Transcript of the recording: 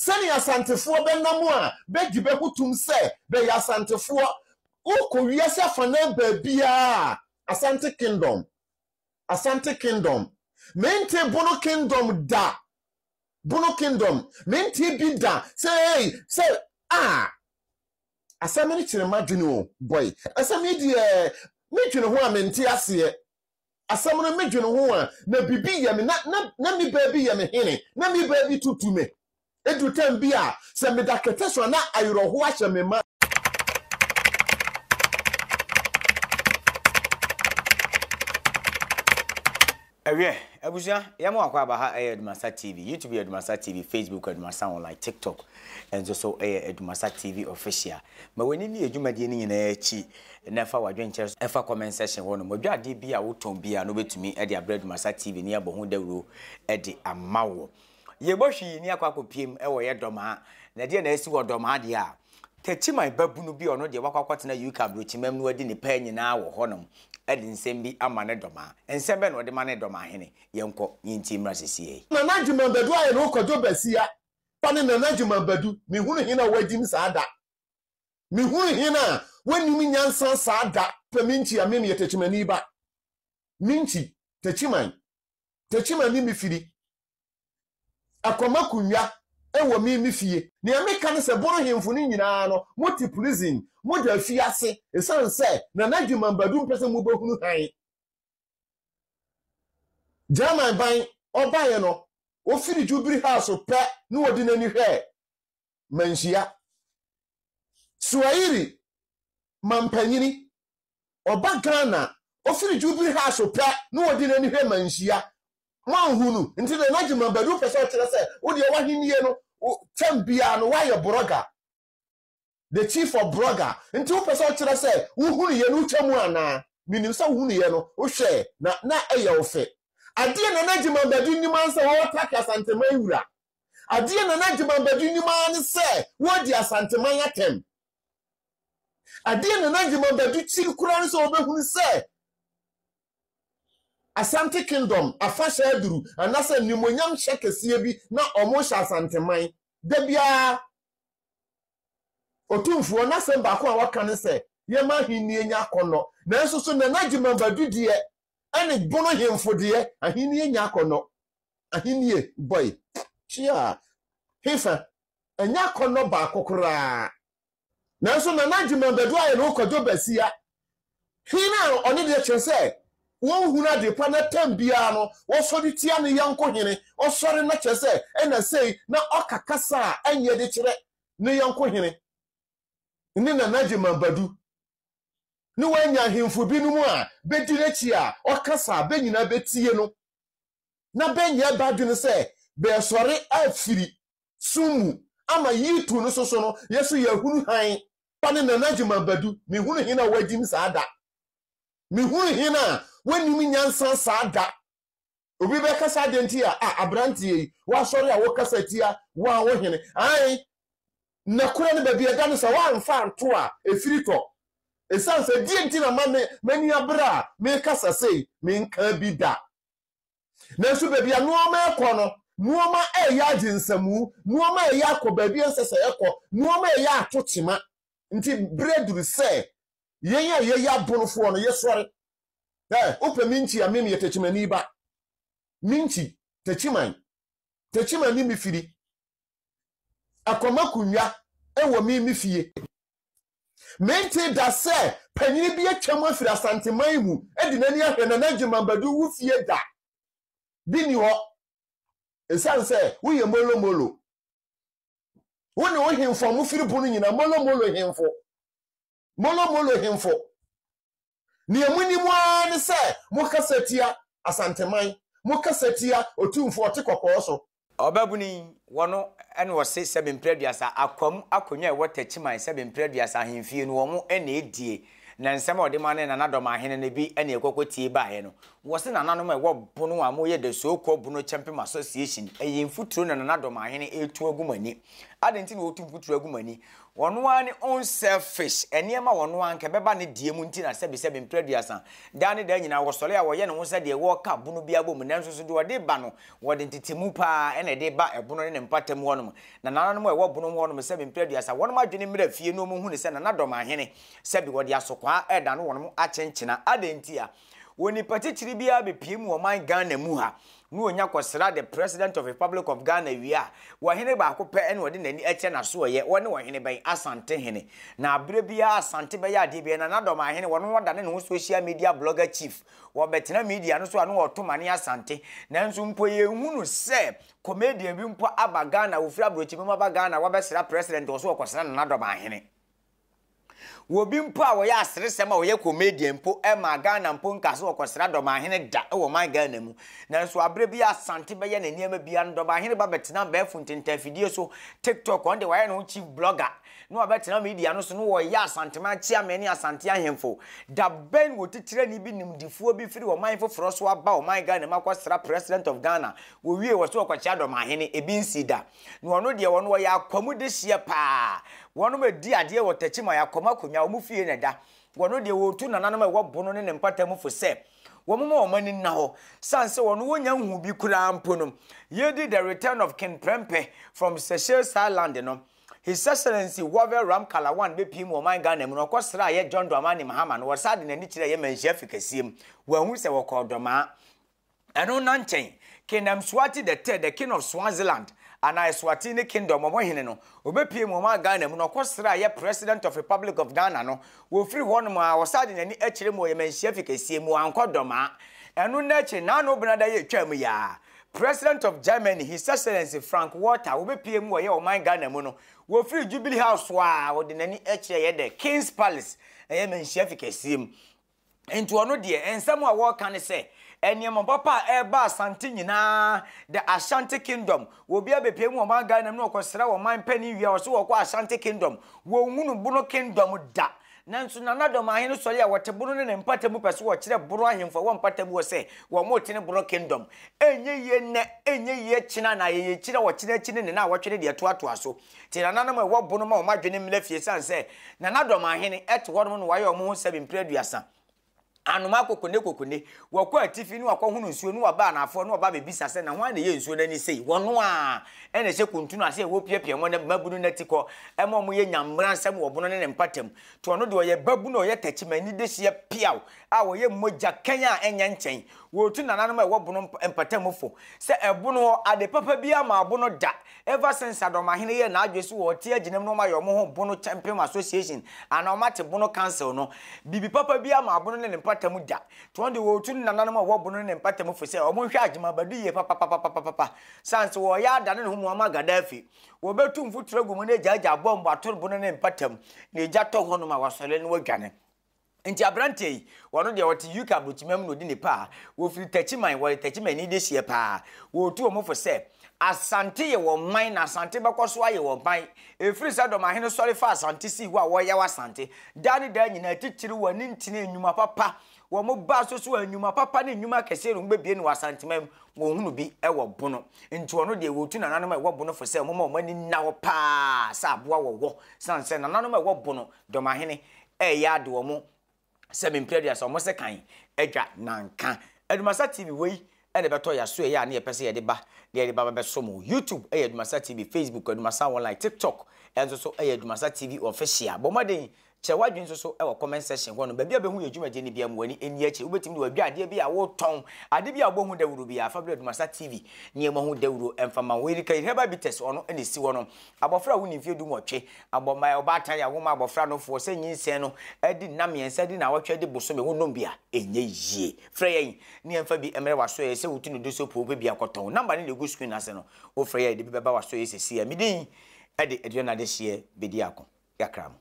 Sɛnea Asantefoɔ bɛnam a bɛgye bɛ ho tom sɛ bɛyɛ Asantefoɔ. Wokɔ wiase afanan baabiara a, Asante Kingdom, Asante Kingdom. Mente Bono Kingdom da. Bono Kingdom. Mente bi da sɛ ei, sɛ ah. Asɛm no kyere m'adwene o, boy. Asɛm yi deɛ, medwene ho a mente aseɛ. Asɛm no medwene ho a, na biribi yɛ me, na, na, na me baa bi yɛ me hene, na me baa bi tutu me. Edu tɛm bi a, sɛ meda kɛtɛ so a, na awerɛhoɔ ahyɛ me ma. Ɛwiɛ, abusua, yɛma wakɔ aba ha ɛyɛ Adumasa TV, YouTube yɛ Adumasa TV, Facebook Adumasa Online, TikTok nso so ɛyɛ Adumasa TV Official. Ma w'ani nni yɛn dwumadie no nyinaa akyi na fa w'adwenkyerɛ fa comment section hɔ nom. Adwadeɛ bi a wotɔn biara no wobɛtumi de abrɛ Adumasa TV na yɛabɔ ho dawuro de ama wo. Yɛbɔ hwii ne akɔ akɔpiem wɔ yɛ Dɔmaa. Na deɛ na asi wɔ Dɔmaa deɛ a, Techiman babunu bi a ɔno deɛ wakɔ akɔtena UK aburokyimam no adi ne pɛɛ nyinaa wɔ hɔnom de nsɛm bi ama ne Dɔmaa. Nsɛm bɛn na ɔde ma ne Dɔmaahene? Yɛnkɔ, yɛntie mmra sesiei. Nana Agyeman Badu ayɛ ne ho Kwadwo Basia pa ne Nana Agyeman Badu mehunu hene a wagyim saa da mehunu hene a wanim nyansa saa da pɛ me nkyi a me meyɛ Tekyimani ba me nkyi Tekyiman Tekyiman ne me firi Ɛkɔm akonnwa wɔ me me fie. Nea meka ne sɛ Bono hemfo no nyinaa no mote prison moda afiase esiane sɛ Nana Agyeman Badu mpɛ sɛ mobɛhunu hann German ban ɔbaeɛ no, ɔfiri Jubilee House pɛ na ɔde n'ani hwɛɛ Manhyia. Swahili mampanyini, ɔba Ghana, ɔfiri Jubilee House pɛ na ɔde n'ani hwɛ Manhyia. Moanhu no, nti Nana Agyeman Badu pɛ sɛ ɔkyerɛ sɛ wo deɛ w'ahennie no, tɛm biara no woayɛ borɔga. The chief of brɔga. Nti wopɛ sɛ wokyerɛ sɛ wohunuiɛ no wotwa mu anaa? Menim sɛ wohunuiɛ no wohwɛɛ na na ɛyɛ wo fɛ. Adeɛ Nana Agyeman Badu nim ara ne sɛ wɔretake Asanteman wura. Adeɛ Nana Agyeman Badu nim ara ne sɛ wɔredi Asanteman atɛm. Adeɛ Nana Agyeman Badu kyiri koraa ne sɛ ɔbɛhunu sɛ Asante Kingdom afahyɛ aduru anaasɛ animuonyam hyɛ kɛseɛ bi na wɔrehyɛ Asanteman. Da biara Otumfoɔ, n'asɛm baako a waka ne sɛ, Yɛmma ahennie nyɛ akɔnnɔ. Nanso so Nana Agyeman Badu deɛ ne Bono hemfo deɛ, ahennie nyɛ akɔnnɔ? Ahennie, boy, kyia, hefa? Ɛnyɛ akɔnnɔ baako koraa. Nanso Nana Agyeman Badu ayɛ ne ho Kwadwo Basia. Hene a ɔne deɛ kyerɛ sɛ wɔnhunu ade pa na tɛm biara no wɔsɔre tia ne yɔnko hene, ɔsɔre na kyerɛ sɛ ɛna sei na ɔka kasa a ɛnyɛ de kyerɛ ne yɔnko hene ne Nana Agyeman Badu ne wanya ahemfo binom a bɛdi n'akyi a ɔkasa a bɛ nyinaa bɛtie no na bɛnyɛ bɛadwene sɛ bɛsɔre afiri sum mu ama yitu no soso no yɛ so yɛahunu hann pa ne Nana Agyeman Badu mehunu hene a wagyim saa da mehunu hene a wanim nyansa saa da obi bɛkasa adeɛ nti a a aberanteɛ yi wasɔre a wokasa tia wo a wo hene ae nɛkorɛ no baabi ɛda no sɛ woamfa anto a ɛfiri tɔ ɛsiane sɛ deɛ nti na ma me m'ani abere a mekasa sei menka bi da Nanso baabi a nnoɔma rekɔ no, nnoɔma reyɛ agye nsamu, nnoɔma reyɛ akɔ baabi a ɛnsɛ sɛ ɛkɔ, nnoɔma reyɛ ato kyema. Nti berɛ aduru sɛ yɛn a yɛyɛ abonofoɔ no yɛsɔre. Ɛ, wopɛ me nkyi a, me meyɛ Tekyemani ba. Me nkyi, Tekyiman. Tekyiman ne me firi. Ɛkɔm akonnwa wɔ me me fie. Mentee da sɛ panyin bi atwam afiri Asanteman mu de n'ani ahwɛ Nana Agyeman Badu wo fie da. Bi nni hɔ. Esiane sɛ woyɛ molomolo. Wo ne wo hemfo a mofiri bo no nyinaa molomolo hemfo. Molomolo hemfo. Nea munim ara ne sɛ mokasa tia Asanteman, mokasa tia Otumfoɔ ɔte kɔkɔɔ so. Ɔbabunu yi, wɔno na ɔse sɛbe mprɛ aduasa, Akwam akonnwa a ɛwɔ Takyiman sɛbe mprɛ aduasa ahemfie no wɔn na ɛdie. Na nsɛm a ɔde ma ne Nana Dɔmahene no bi ne ɛkɔkɔ tie baeɛ no. Wɔse nananom a ɛwɔ Bono a moyɛ the so called Bono Kyɛmpem Association, ɛyɛ mfuturo na Nana Dɔmahene retu agu mo ani. Adɛn nti na ɔretu mfuturo agu mo ani? Ɔno ara ne unselfish, nneɛma a ɔno ara nka ɛbɛba ne deɛ mu nti na sɛbesɛbe mprɛ aduasa, daa ne daa nyinaa wɔsɔre a wɔyɛ ne ho sɛ deɛ wɔreka bono bi abɔ mu nanso so deɛ ɔde ba no wɔde ntetemu pa ara na ɛde ba ɛbono ne ne mpɔtam hɔnom. Na nananom a ɛwɔ bono hɔnom sɛbe mprɛ aduasa wɔnom adwene mmra fie na wɔnhu no sɛ Nana Dɔmahene sɛbe wɔde asokwaa redane wɔnom akyenkyena. Adɛn ntia? Onipa titiri biara bepue mu ɔman Ghana mu ha na ɔnya kɔsra the President of Republic of Ghana wie a, ɔhene baako pɛ na ɔde n'ani kyerɛ n'asoɛeɛ, ɔne ɔhene bɛn? Asantehene. Na berɛ biara Asante bɛyɛ adeɛ biara, Nana Dɔmahene, ɔno ɔdane ne ho social media blogger chief, ɔbɛtena media no so a na ɔto mane Asante. Nanso mpo yɛnhunu sɛ comedian bi mpo aba Ghana, ɔfiri aborɔkyima mu aba Ghana wabɛsra President, ɔso ɔkɔsra Nana Dɔmahene. Wɔ bi mpo a wɔyɛ aseresɛm a wɔyɛ comedian mpo ɛmaa Ghana mpo nka sɛ wɔkɔsra Dɔmahene da wɔ ɔman Ghana mu. Nanso aberɛ bi a Asante bɛyɛ ne nneɛma biara no Dɔmahene ba bɛtena abɛɛfo ntentafidie so, TikTok, ɔno deɛ wayɛ ne ho chief blogger, na wabɛtena media no so na wɔyɛ Asanteman Kyeame ne Asante Ahemfo. Da bɛn na otitirani bi nimdifoɔ bi firi ɔman foforɔ so aba ɔman Ghana mu akɔsra President of Ghana, wɔwie wɔ sɛ wɔkɔkyea Dɔmahene? Ebi nsii da. Na ɔno deɛ ɔno ɔyɛ akwamu dehyeɛ paa. Wɔnom adi adeɛ wɔ Techiman akwamu akonnwa, wɔn fie na ɛda. Wɔno deɛ wɔretu nananom a ɛwɔ Bono ne ne mpata mu fo sɛ wɔmoma wɔn ani nna hɔ. Sane sɛ wɔno wɔnnya nhuu bi koraa mpo no, yɛredi The Return of King Prempeh from Seychelles Island no, His Excellency Wavel Ramkalawan bɛpue mu wɔ ɔman Ghana mu no, ɔkɔsraa yɛ John Dramani Mahama no, wɔsan de n'ani kyerɛɛ yɛ Manhyia Afi kɛseɛ mu. Wanhu sɛ wɔkɔɔ Dɔmaa. Ɛno nna nkyɛn, King Mswati the Third, the King of Swaziland, anaa Eswatini Kingdom, wɔn hene no, ɔbɛpuee mu ɔman Ghana mu na ɔkɔsraa yɛ President of Republic of Ghana no. Wɔfiri hɔnom a, ɔsan de n'ani kyerɛ mu wɔ Yɛmanhyia fi kɛseɛ mu, wankɔ Dɔmaa. Ɛno nna akyiri, Nano Benada yi a ɛtwaa mu yi ara, President of Germany, His Excellency Frank Walter, ɔbɛpuee mu wɔ yɛ ɔman Ghana mu no, wɔfiri Jubilee House a, ɔde n'ani kyerɛɛ yɛ the King's Palace, ɛyɛ Manhyia fi kɛseɛ mu. Nti ɔno deɛ, nsɛm a wɔreka ne sɛ, nneɛma papa a ɛreba Asante nyinaa, the Ashanti Kingdom, obi abɛpue mu ɔman Ghana mu na ɔkɔsra ɔman panin wie a, ɔse ɔkɔ Ashanti Kingdom. Wɔnhunu Bono Kingdom da. Nanso Nana Dɔmahene sɔre a wɔte Bono ne ne mpata mu pɛ sɛ wɔkyerɛ Bono ahemfo a ɛwɔ mpata mu hɔ sɛ wɔretene Bono Kingdom. Ɛnyɛ yie nnɛ, ɛnyɛ yie kyena anaa ɛyɛ akyiri a ɔkyena akyi ne ne naawɔtwe ne deɛ ɛtoatoa so. Nti nananom a ɛwɔ bono ma wɔn adwene mmra fie esiane sɛ Nana Dɔmahene te hɔnom na wɔayɛ wɔn ho sɛbe mprɛ aduasa. Anomaa kokone kokone, wɔkɔ atifi na wɔakɔhono nsuo na wɔaba anaafoɔ na wɔba abɛbisa sɛ na hwan na ɛyɛ nsuo no ani sei? Wɔn a ɛna ɛhyɛ kuntunu ase a wɔpiapia wɔn mmabunu no atikɔ ma wɔyɛ nyammeransɛm wɔ bono ne ne mpɔtam. Nti ɔno deɛ ɔyɛ babunu a ɔyɛ takyimani dehyeɛ peaw a ɔyɛ mogya kann a ɛnyɛ nkyɛn. Wɔretu nananom a ɛwɔ bono mpɔtam fo sɛ ɛbono hɔ ade papa biara mmaa bono da. Ever since Adomahene yɛɛ n'adwene sɛ wɔte agyinam na wɔayɛ wɔn ho Bono Champion Association anaa wɔate Bono Council no, biribi papa biara mmaa Bono ne ne mpɔtam da. Nti wɔn deɛ wɔretu ne nananom a wɔwɔ Bono ne ne mpɔtam fo sɛ wɔnhwɛ Agyeman Badu yie papapapapapa sane sɛ wɔreyɛ adane ne ho Muammar Gaddafi. Wɔbɛtu mfuturo agu mu na agyaagyaa bɔmbo ato Bono ne ne mpɔtam na egya tɔ hɔnom a wɔasɔre na wɔadwane. Nti aberanteɛ yi, ɔno deɛ ɔte UK abrokyima mu na ɔdi ne paa. Wɔfiri Takyiman, wɔyɛ Takyimani dehyeɛ paa. Wɔretu wɔn fo sɛ, Asante yɛ wɔn man na Asante bɛkɔ so ayɛ wɔn man. Ɛfiri sɛ Dɔmahene sɔre faa Asante sii hɔ a wɔreyaw Asante. Daa ne daa nyinaa, titiriw wɔ ne ntini nnwuma papa. Wɔn baa so so a nnwuma papa ne nnwuma akɛseɛ na wɔbɛbue no wɔ Asanteman mu. Wɔnhunu bi wɔ Bono. Nti ɔno deɛ wɔretu nananom a ɛwɔ Bono fo sɛ wɔmma wɔn ani nna hɔ paa sɛ aboa wɔwɔ. Sane sɛ nananom a ɛwɔ Bono, Dɔmahene, ɛyɛ ade wɔn sɛ me mpere aduasa wɔn se kan adwa nanka Adumasa TV wei ɛna ɛbɛtɔ yaso ɛyɛ a ne yɛpɛ sɛ yɛde ba na yɛde ba bɛbɛso mo YouTube ɛyɛ Adumasa TV Facebook Adumasa Online TikTok ɛnso so ɛyɛ Adumasa TV Official bɔ mmɔden kyerɛ w'adwene nso so ɛwɔ comment section hɔ no baabi a bɛhu yɛ dwumadie no bia mu w'ani ɛni akyire wobɛtumi de wadwa adeɛ bi a wotɔn ade bi a wobɔ ho dawuro bi a fa brɛ Adumasa TV nneɛma ho dawuro ɛmfa ma wo Erika Herbal Bitters ɔno ɛna ɛsi hɔ no Abɔfra a wonni mfeɛ dunwɔtwe, abɔ ma ɔbaatan a woma abɔfra no foɔ sɛ nyinsɛn no adi nna mmiɛnsa adi nnawɔtwe adi bosome wonom bi a, ɛnyɛ yie. Frɛ yɛn na yɛmfa bi mmrɛ w'asoɛeɛ sɛ wotu no do sɛ wopɛ bi akɔtɔn. Number no na ɛgu screen no ase no, wofrɛ yɛn a yɛde bi bɛba w'asoɛeɛ seesei ara. Me din de Aduana Adehyeɛ Bediako. Yɛakra mo.